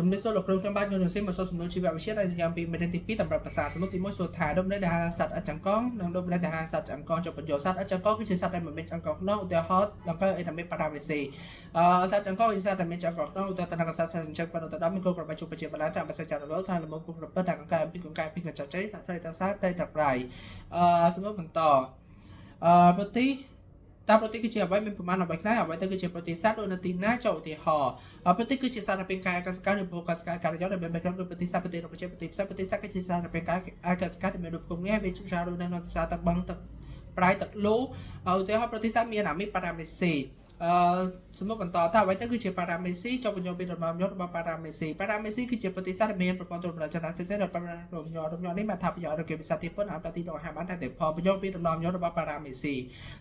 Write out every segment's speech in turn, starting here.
ជំរាបសួរលោកគ្រូខ្ញុំបាទញូនស៊ីមកសួរសំណួរជីវវិទ្យាដែលយ៉ាងពីមេរៀនទី2តម្រាប់ភាសាសំណួរទី1សួរថាដូចម្ដេចដែលហៅសត្វឥតចង្កងនិងដូចម្ដេចដែលហៅសត្វចង្កងចុះបញ្យល់សត្វឥតចង្កងគឺជាសត្វដែលមិនមានចង្កងក្នុងឧទាហរណ៍ដង្កូវអេតាមីប៉ារ៉ាវេស៊ីអឺសត្វចង្កងគឺជាសត្វដែលមានចង្កងក្នុងឧទាហរណ៍តនកសត្វសត្វចិញ្ចឹមបណ្ដុំមានគោក្របីជុំជាបន្លែតាមភាសាចាររថាលំគោក្រពើតាកង្កែពីកង្កែពីកញ្ចក់ជ័យតាត្រីតាសាតែតាប្រៃអឺសំណួរបន្តអឺប្រទីតើប្រទីគឺជាអ្វីមានប្រមាណអ្វីខ្លះអ្វីទៅគឺជាប្រទីសត្វដូចនៅទីណាចុះឧទាហរណ៍ ប្រទេសគឺជាសារពាង្គកាយកសិកម្មឬភោគសិកម្មការយោដែលមានក្រុមដូចប្រទេសសប្រទេសរុក្ខជាតិប្រទេសផ្សេងប្រទេសសគឺជាសារពាង្គកាយកសិកម្មដែលមានរូបគំងាយវាច្រើនដូចនៅក្នុងសារទឹកបឹងទឹកប្រៃទឹកលូឧទាហរណ៍ប្រទេសសមានអាមីប៉ារ៉ាមេស៊ីអឺសំណួរបន្តតើអ្វីទៅគឺជាប៉ារ៉ាមេស៊ីចុះបញ្ញពីដំណំយត់របស់ប៉ារ៉ាមេស៊ីប៉ារ៉ាមេស៊ីគឺជាប្រទេសសដែលមានប្រព័ន្ធត្រួតពិនិត្យចរាចរណ៍ផ្សេងៗដល់ប៉ារ៉ារំញ័ររំញ័រនេះបានថាប្រយោជន៍ដល់គេពិសេសទីពុនឲ្យប្រតិទអាហារបានតែតែផលបញ្ញពីដំណំយត់របស់ប៉ារ៉ាមេស៊ី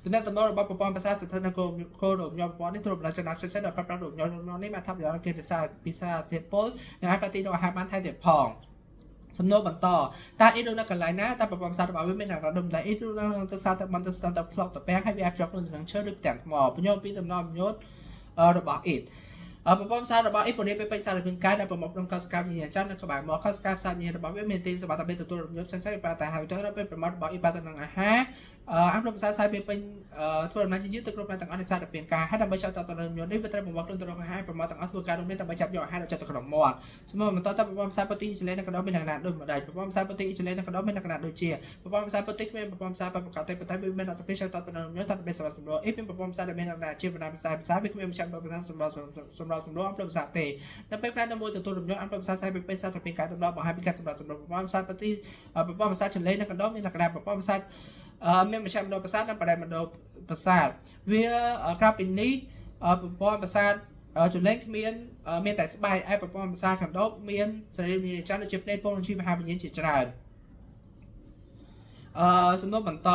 ទំនាក់ទំនងរបស់ប្រព័ន្ធប្រសាទស្ថិតនៅគោគោលរំញ័រប្រព័ន្ធនេះត្រួតពិនិត្យចំណាប់ផ្សេងៗដោយប្រើប្រាស់រំញ័ររំញ័រនេះបានថាប្រយោជន៍គេរក្សាពិសាធិពលនិងអាចប្រតិទអាហារបានថែមទៀតផងសំណួរបន្តតើអ៊ីដូនៅកន្លែងណាតើប្រព័ន្ធប្រសាទរបស់វាមានលក្ខណៈដូចម្ដេចអ៊ីដូនៅក្នុងទឹកសាទឹកបន្ទឹកស្ទឹងទឹកផ្លុកតពាំងហើយវាអាចជាប់នឹងឈើឬផ្ទាំងថ្មបញ្ញពីដំណំញោតរបស់អ៊ីតប្រព័ន្ធផ្សាយរបស់អ៊ីពូនេះពេញសារពាង្គកាយដែលប្រមូលផ្ដុំកោសិកាវិញ្ញាណចាំនៅក្បែរមកកោសិកាផ្សាយវិញ្ញាណរបស់វាមានទីសមត្ថភាពទទួលរំញោចផ្សេងៗពីតែហើយទៅដល់ពេលប្រមាថរបស់អ៊ីបាទៅនឹងអាហារអាំលំសាសាយពេលពេញធ្វើដំណើរយឺតទៅគ្រប់ផ្នែកទាំងអស់នៃសារពាង្គកាយហើយដើម្បីចាប់តទៅនឹងញោនេះវាត្រូវបង្វក់ខ្លួនទៅរកអាហារប្រមាថទាំងអស់ធ្វើការរួមនេះដើម្បីចាប់យកអាហារដល់ចិត្តទៅក្នុងមាត់សម្រាប់បន្តទៅប្រព័ន្ធផ្សាយប្រូតេអ៊ីចលេនៅកណ្ដុរមានលក្ខណៈដូចម្ដេចប្រព័ន្ធផ្សាយប្រូតេអ៊ីចលេនៅកណ្ដុរមានលក្ខណៈដូចជាប្រព័ន្ធផ្សាយប្រូតេគ្មានប្រព័ន្ធផ្សាយប្រកបទេប៉ុន្តែវាមានលទ្ធភាពឆ្លើយតបទៅនឹងញោតតែសម្រាប់សម្រួលអ៊ីមានប្រព័ន្ធផ្សាយដែលមានលក្ខណៈជាបណ្ដាផ្សាយផ្សាយវាគ្មានមជ្ឈមណ្ឌលផ្សាយសម្រាប់សម្រាប់សម្រួលអំពើផ្សាយទេនៅពេលផ្នែកមួយទទួលរំញោអំពើផ្សាយផ្សាយពេលសារពាង្គកាយដំណបង្ហាញពីការសម្រាប់សម្រួលប្រព័ន្ធផ្សាយប្រូតេប្រព័ន្ធផ្សាយចលេនៅកណ្ដុរមានលក្ខណៈប្រព័ន្ធផ្សាយមានមជ្ឈមណ្ឌលប្រាសាទនិងបរិមណ្ឌលប្រាសាទវាក្រៅពីនេះប្រព័ន្ធប្រាសាទចលែងគ្មានមានតែស្បែកឯប្រព័ន្ធប្រាសាទកណ្ដុបមានសរីរាវិញ្ញាណច្រើនដូចជាភ្នែកពងនិងជីវហាវិញ្ញាណជាច្រើនអឺសំណួរបន្ត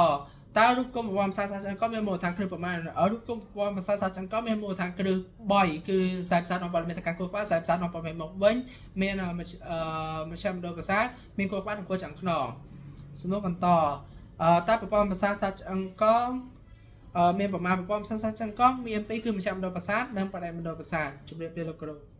តើរូបគំប្រព័ន្ធប្រាសាទសាចង្កមានមូលដ្ឋានគ្រឹះប្រមាណរូបគំប្រព័ន្ធប្រាសាទសាចង្កមានមូលដ្ឋានគ្រឹះ3គឺខ្សែផ្សារនាំព័ត៌មានទៅកាន់គោលក្បាលខ្សែផ្សារនាំព័ត៌មានមកវិញមានមជ្ឈមណ្ឌលប្រាសាទមានគោលក្បាលនិងគោលឆ្អឹងខ្នងសំណួរបន្តអឺតើប្រព័ន្ធប្រាសាទសាចង្កមានប្រមាណប្រព័ន្ធប្រាសាទសាចង្កមានពីរគឺមជ្ឈមណ្ឌលប្រាសាទនិងបរិមណ្ឌលប្រាសាទជម្រាបលាលោកគ្រូ។